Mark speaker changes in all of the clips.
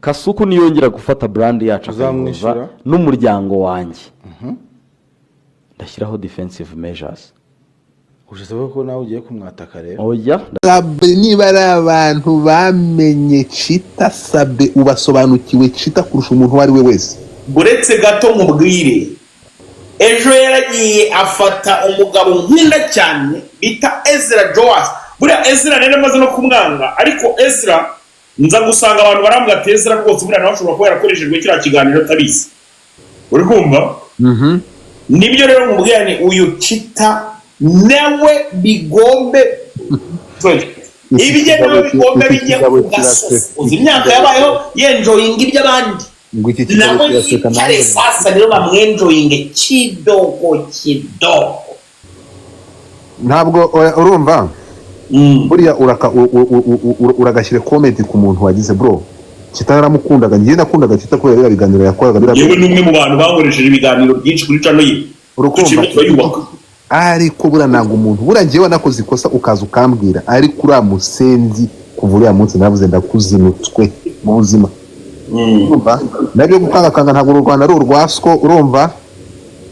Speaker 1: Kasuku niyongera gufata brand yacu akayihuza
Speaker 2: Uzamwishyura?
Speaker 1: n'umuryango wanjye, ndashyiraho defensive measures.
Speaker 2: Ushatse kuvuga ko nawe ugiye kumwataka rero?
Speaker 1: Oya.
Speaker 3: Sabe, niba ari abantu bamenye Cita, Sabe ubasobanukiwe Cita kurusha umuntu uwo ari we wese.
Speaker 4: Uretse gato nkubwire, ejo yaragiye afata umugabo nkunda cyane bita Ezra Joas. Buriya Ezra rero amaze no kumwanga, ariko Ezra nza gusanga abantu barambwira ati: "Ezra rwose buriya nawe ashobora kuba yarakoreshejwe kiriya kiganiro atabizi." Uri kumva? Nibyo rero nkubwira, ni uyu Cita nawe bigombe, ibye nawe bigombe bijye ku gasozi. Uzi imyaka yabayeho yenjoyinga iby'abandi?
Speaker 3: Ngo iki kigabo
Speaker 4: Nawe
Speaker 3: kiraseka.
Speaker 4: yicare.
Speaker 3: Nanjye.
Speaker 4: Sasa rero bamwenjoyinge kidogo kidogo.
Speaker 3: Ntabwo, oya, urumva, buriya uragashyira comment ku muntu wagize, bro. Cita naramukundaga, njye nakundaga Cita kubera biriya biganiro yakoraga, biriya.
Speaker 4: Yewe, ni umwe mu bantu bankoresheje ibiganiro byinshi kuri channel ye.
Speaker 3: Urukumva?
Speaker 4: Dushimye, turayubaka.
Speaker 3: Ariko buriya ntabwo umuntu, buriya njyewe nakoze ikosa ukaza ukambwira, ariko uriya musenzi, kuva uriya munsi navuze ndakuzinutswe mu buzima. Urumva, nabyo gukangakanga, ntabwo uru Rwanda ari urwaswo. Urumva,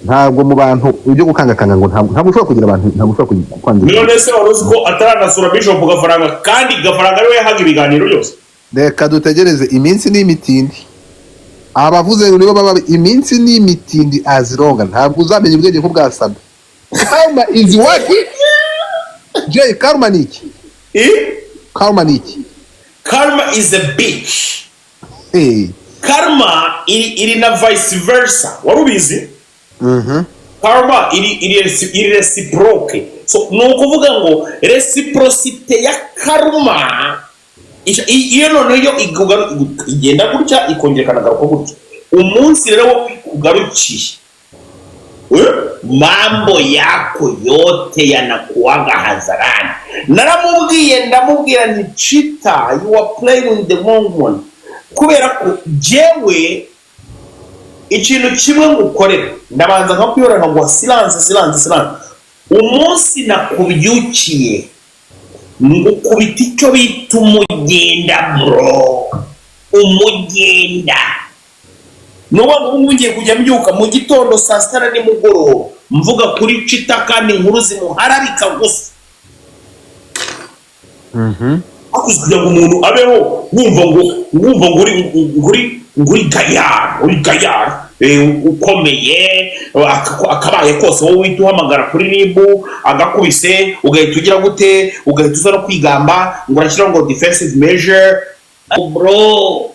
Speaker 3: ntabwo mu bantu ibyo gukangakanga ngo ntabwo ushobora kugira abantu, ntabwo ushobora kwangiza.
Speaker 4: None se wari uzi ko ataranasura Bishop Gafaranga, kandi Gafaranga ariwe yahaga ibiganiro byose?
Speaker 3: Reka dutegereze, iminsi ni imitindi. Abavuze ngo nibo baba, iminsi ni imitindi azironga. Ntabwo uzamenya ubwenge nk'ubwa Sabe. Karma is what? Jay, karma ni iki?
Speaker 4: Eh?
Speaker 3: Karma ni iki?
Speaker 4: Karma is a bitch.
Speaker 3: Hey.
Speaker 4: Karma iri na vice versa, wari ubizi? Karma iri réciproque. So ni ukuvuga ngo réciprocité ya karma iyo noneho yo igenda gutya, ikongera ikanagaruka gutya. Umunsi rero wo kugarukiye, mambo yako yote yanakuwaga hadharani. Naramubwiye, ndamubwira nti: "Chita, you are playing with the wrong one." Kubera ko jewe ikintu kimwe ngukorera, ndabanza nkakuyora, nkaguha silence, silence, silence. Umunsi nakubyukiye ngukubita icyo bita umugenda, bro, umugenda. Nuba ubu ngubu ngiye kujya mbyuka mu gitondo, saa sita na nimugoroba, mvuga kuri Cita kandi inkuru zimuharabika gusa. Hakuze kugira ngo umuntu abeho wumva ngo uri gayari, uri gayari, ukomeye, akabaye kose wowe uhita uhamagara kuri RIB, agakubise ugahita ugira gute, ugahita uza no kwigamba ngo urashyiraho ngo defensive measure, bro.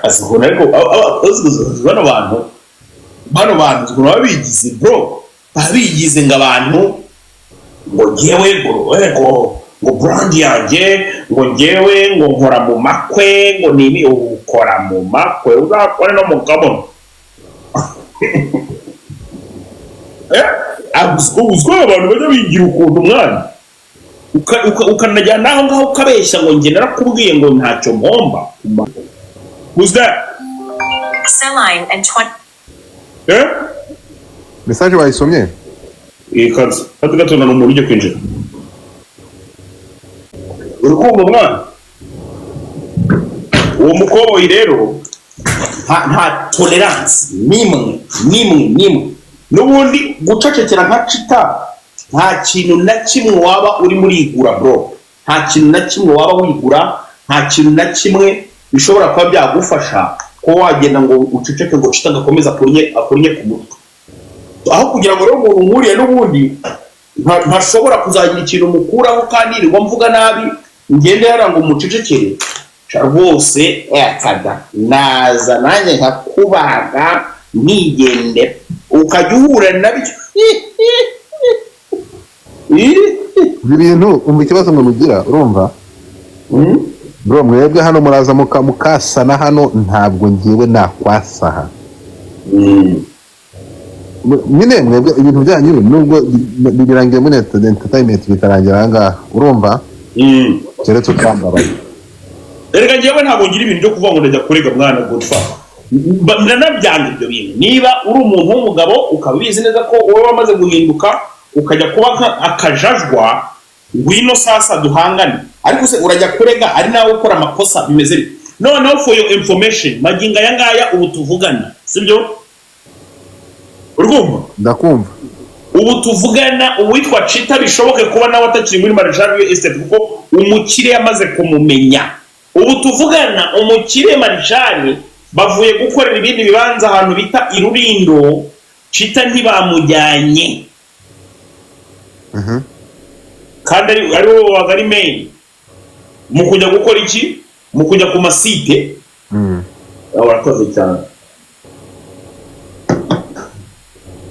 Speaker 4: Azi ukuntu, ariko bano bantu uzi ukuntu baba bigize, bro? Baba bigize ngo abantu ngo ngewe ngo brand yanjye, ngo ngewe ngo nkora mu makwe, ngo nibi. Ukora mu makwe, uzakore no mu kabono. Uzi ko abantu bajya bigira ukuntu, mwana, ukanajyana n'aho ngaho ukabeshya ngo njye narakubwiye ngo ntacyo mpomba. Who's that?
Speaker 5: Celine and 20.
Speaker 4: Eh?
Speaker 3: Message wayisomye?
Speaker 4: Ikaze kati gato, ni umuntu ujya kwinjira. Uri kumva, mwana? Uwo mukoboyi rero nta tolerance n'imwe, n'imwe, n'imwe. N'ubundi gucecekera nka Cita, nta kintu na kimwe waba uri murigura, bro. Nta kintu na kimwe waba wigura, nta kintu na kimwe bishobora kuba byagufasha ko wagenda ngo uceceke ngo Cita agakomeza akunnye ku mutwe. Aho kugira ngo rero umuntu nkuriye n'ubundi ntashobora kuzagira ikintu mukuraho kandi yirirwa mvuga nabi, ngende hariya ngo mucecekere. Sha rwose yakada naza nanjye nkakubaga nkigendera, ukajya uhura nabyo.
Speaker 3: Ibi bintu, umva ikibazo mwe mugira, urumva, bro? Mwebwe hano muraza mukasana hano, ntabwo ngewe nakwasaha. Nyine mwebwe ibintu byanyu nubwo birangiye muri entertainment, bikarangira aha ngaha, urumva, keretse utambabaye.
Speaker 4: Erega njyewe ntabwo ngira ibintu byo kuvuga ngo ndajya kurega, mwana. Godfa, ndanabyanga ibyo bintu. Niba uri umuntu w'umugabo ukaba ubizi neza ko wowe wamaze guhinduka ukajya kuba akajajwa. Ngwino sasa duhangane. Ariko se urajya kurega ari nawe ukora amakosa, bimeze bite? Noneho for your information, magingo aya ngaya ubu tuvugana, sibyo? Urumva?
Speaker 3: Ndakumva.
Speaker 4: Ubu tuvugana, uwitwa Cita bishoboke kuba nawe atakiri muri Marishal Real Estate, kuko umukire yamaze kumumenya. Ubu tuvugana, umukire Marishal bavuye gukorera ibindi bibanza ahantu bita Irurindo, Cita ntibamujyanye, kandi ari wowe wabaga ari main mu kujya gukora iki, mu kujya ku masite. Urakoze cyane.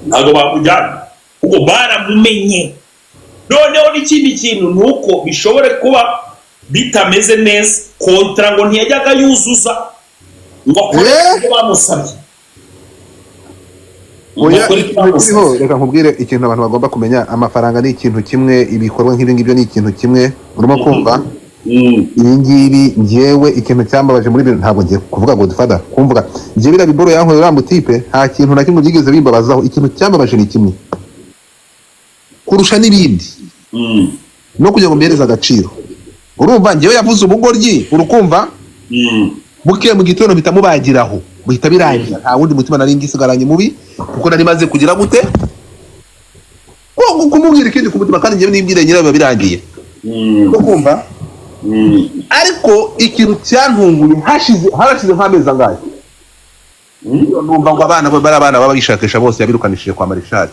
Speaker 4: Ntabwo bamujyana kuko baramumenye. Noneho n'ikindi kintu ni uko bishobora kuba bitameze neza, contrat ngo ntiyajyaga yuzuza ngo akore ibyo bamusabye. Ngo
Speaker 3: Oya,
Speaker 4: akore ibyo
Speaker 3: ikintu kiriho,
Speaker 4: bamusabye.
Speaker 3: Reka nkubwire ikintu abantu bagomba kumenya: amafaranga ni ikintu kimwe, ibikorwa nk'ibi ngibyo ni ikintu kimwe. Urimo kumva? Ibi ngibi, njyewe ikintu cyambabaje muri bino, ntabwo ngiye kuvuga Godfather, kumvuga njye biriya biboro yankoreye uriya mutipe, nta kintu na kimwe byigeze bimbabazaho. Ikintu cyambabaje ni kimwe kurusha n'ibindi, no kugira ngo mbihereze agaciro. Urumva, njyewe yavuze ubugoryi, urukumva? Bukeye mu gitondo mpita mubagiraho, bihita birangira. Nta wundi mutima nari ngisigaranye mubi, kuko nari maze kugira gute, ko kumubwira ikindi ku mutima, kandi njyewe nibwire nyirayo biba birangiye. Ukumva? Ariko ikintu cyantunguye, harashize nk'amezi angahe, numva ngo abana bari abana baba bishakisha bose yabirukanishije kwa Marishali.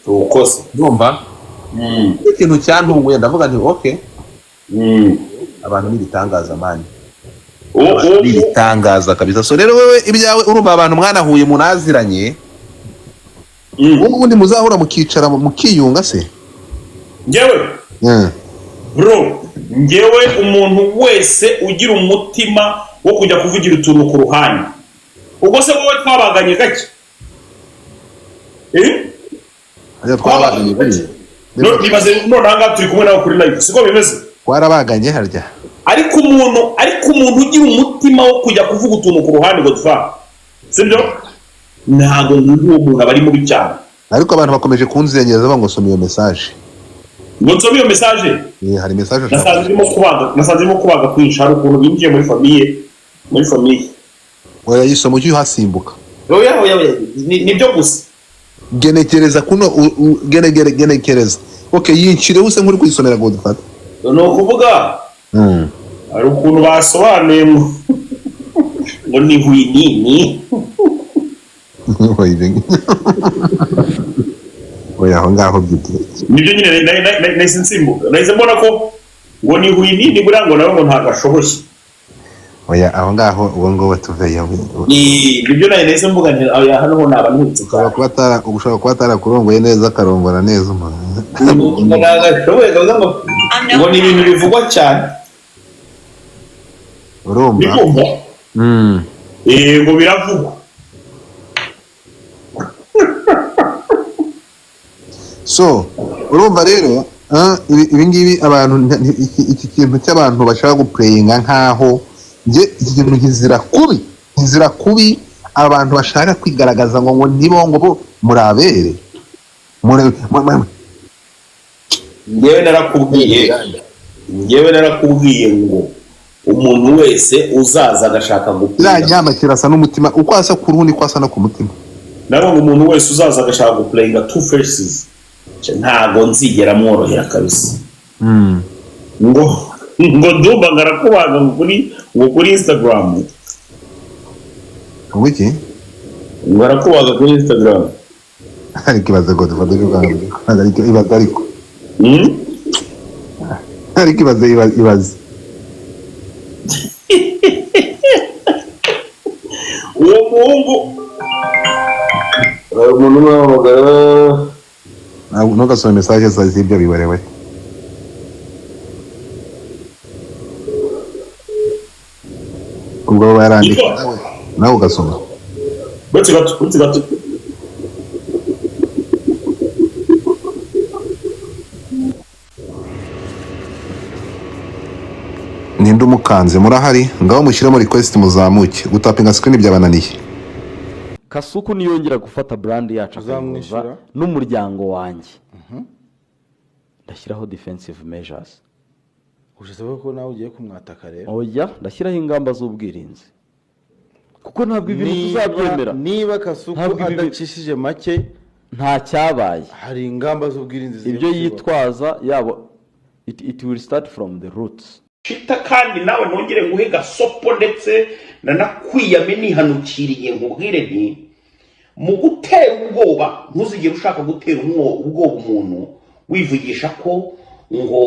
Speaker 4: Ukoze.
Speaker 3: Ndumva ikintu cyantunguye, ndavuga nti: "Okay, abantu ni ibitangaza, man." Abantu ni ibitangaza kabisa. So rero wewe ibyawe, urumva, abantu mwanahuye munaziranye, ubu ubundi muzahura mukicara mukiyunga se?
Speaker 4: Njyewe, bro, njyewe umuntu wese ugira umutima wo kujya kuvugira utuntu ku ruhande, ubwo se wowe twabaganye gake? Eh?
Speaker 3: Harya twabaganye buriya?
Speaker 4: Nibaze none aha ngaha turi kumwe nawe kuri live, siko bimeze?
Speaker 3: Twarabaganye harya?
Speaker 4: Ariko umuntu ugira umutima wo kujya kuvuga utuntu ku ruhande ngo dupfa, sibyo, ntabwo nkunda uwo muntu, aba ari mubi cyane.
Speaker 3: Ariko abantu bakomeje kunzengereza bavuga ngo soma iyo message.
Speaker 4: Ngo nsome iyo message?
Speaker 3: Eh, hari message ashaka.
Speaker 4: Nasanze irimo kubaga kwinshi, hari ukuntu binjiye muri famille.
Speaker 3: Oya, yisoma ujye uhasimbuka.
Speaker 4: Oya, oya, oya, nibyo gusa.
Speaker 3: Genekereza kuno genekereza. Okay, yincireho use nk'uri kuyisomera ngo dufate.
Speaker 4: Ni ukuvuga, hari ukuntu basobanuye ngo ni hwinini.
Speaker 3: Oya, aho ngaho byite.
Speaker 4: Nibyo nyine, nahise nsimbuka, nahise mbona ko ngo ni hwinini, buriya ngo nawe ngo ntabwo ashoboye.
Speaker 3: Oya, aho ngaho uwo nguwo tuveyo.
Speaker 4: Nibyo nawe nahise mvuga nti: "Oya, hano ho naba ntutse."
Speaker 3: Ushobora kuba atarakurongoye neza, akarongora neza umuntu.
Speaker 4: Ngo ntabwo ashoboye kavuga ngo ni ibintu bivugwa cyane.
Speaker 3: Urumva?
Speaker 4: Bivugwa. Eh, ngo biravugwa.
Speaker 3: So urumva rero, ibi ngibi abantu iki kintu cy'abantu bashaka guplayinga nkaho, njye iki kintu nkizira kubi, nkizira kubi. Abantu bashaka kwigaragaza ngo nibo, ngo bo murabere.
Speaker 4: Njyewe narakubwiye ngo umuntu wese uzaza agashaka
Speaker 3: Kiriya
Speaker 4: guplayinga
Speaker 3: nyama kirasa n'umutima, uko asa ku ruhu niko asa no ku mutima.
Speaker 4: Nabo ngo umuntu wese uzaza agashaka guplayinga two faces, ntago nzigera mworohera kabisa. Ngo ndumva ngo arakubaga ngo kuri Instagram.
Speaker 3: Ngo iki?
Speaker 4: Ngo arakubaga kuri Instagram.
Speaker 3: Ariko ibaze ngo dufate ariko ibaze, ariko ariko ibaze, ibaze.
Speaker 4: Uwo muhungu, umuntu umwe w'umugabo.
Speaker 3: Ntugasome message z'ibyo bibarewe. Ubwo barandika nawe ugasoma.
Speaker 4: Uretse gato, uretse gato.
Speaker 3: Ninde umukanze? Murahari? Ngaho mushyiremo request muzamuke. Gutapinga screen byabananiye.
Speaker 1: Kasuku niyongera gufata brand yacu akayihuza
Speaker 2: Uzamwishyura?
Speaker 1: n'umuryango wanjye. Ndashyiraho defensive measures.
Speaker 2: Ushatse kuvuga ko nawe ugiye kumwataka rero?
Speaker 1: Oya, ndashyiraho ingamba z'ubwirinzi, kuko ntabwo ibintu tuzabyemera.
Speaker 2: Niba Kasuku
Speaker 1: Ntabwo ibi
Speaker 2: adacishije make,
Speaker 1: nta cyabaye.
Speaker 2: Hari ingamba z'ubwirinzi zigiye
Speaker 1: Ibyo
Speaker 2: gushyirwaho.
Speaker 1: yitwaza yabo, it will start from the roots.
Speaker 4: Shita, kandi nawe nongere nguhe gasopo, ndetse nanakwiyame nihanukiriye, nkubwire nti mu gutera ubwoba, ntuzigere ushaka gutera ubwoba umuntu wivugisha ko ngo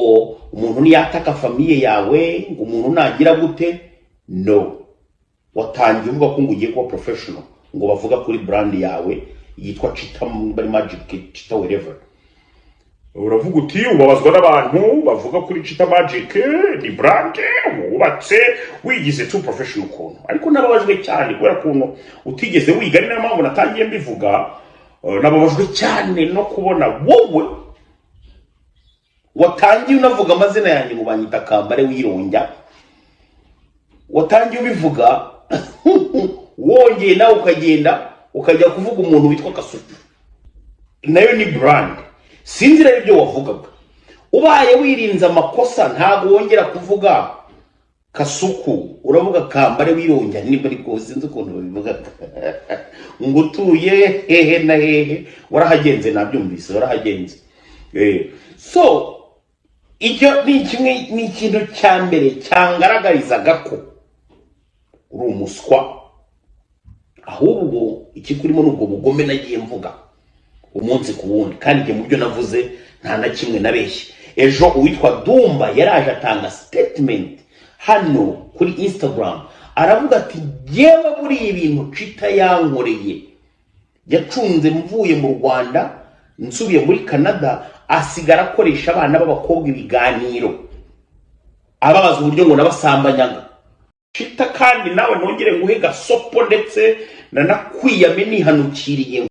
Speaker 4: umuntu niyataka famille yawe, ngo umuntu nagira gute. No watangiye uvuga ko ngo ugiye kuba professional, ngo bavuga kuri brand yawe yitwa Chita bari Magic, Chita whatever. Uravuga uti ubabazwa n'abantu bavuga kuri Chita Magic, ni brand wubatse, wigize too professional ukuntu. Ariko nababajwe cyane kubera ukuntu utigeze wiga, ari nayo mpamvu natangiye mbivuga. Nababajwe cyane no kubona wowe watangiye unavuga amazina yanjye, ngo banyita Kambare Wironjya. Watangiye ubivuga, wongeye nawe ukagenda ukajya kuvuga umuntu witwa Kasuku, nayo ni brand. Sinzi rero ibyo wavugaga. Ubaye wirinze amakosa, ntabwo wongera kuvuga Kasuku, uravuga Kambare Wironjya, nimba ariko sinzi ukuntu babivugaga, ngo utuye hehe na hehe. Warahagenze, nabyumvise, warahagenze. So icyo ni kimwe, ni ikintu cya mbere cyangaragarizaga ko uri umuswa. Ahubwo ikikurimo ni ubwo bugome nagiye mvuga umunsi ku wundi, kandi njye mu byo navuze nta na kimwe nabeshye. Ejo uwitwa Dumba yaraje atanga statement hano kuri Instagram, aravuga ati: "Jyewe muri ibi bintu Cita yankoreye, yacunze mvuye mu Rwanda nsubiye muri Canada, asigara akoresha abana b'abakobwa ibiganiro, ababaza uburyo ngo nabasambanyaga." Cita, kandi nawe nongere nguhe gasopo, ndetse nanakwiyame nihanukiriye.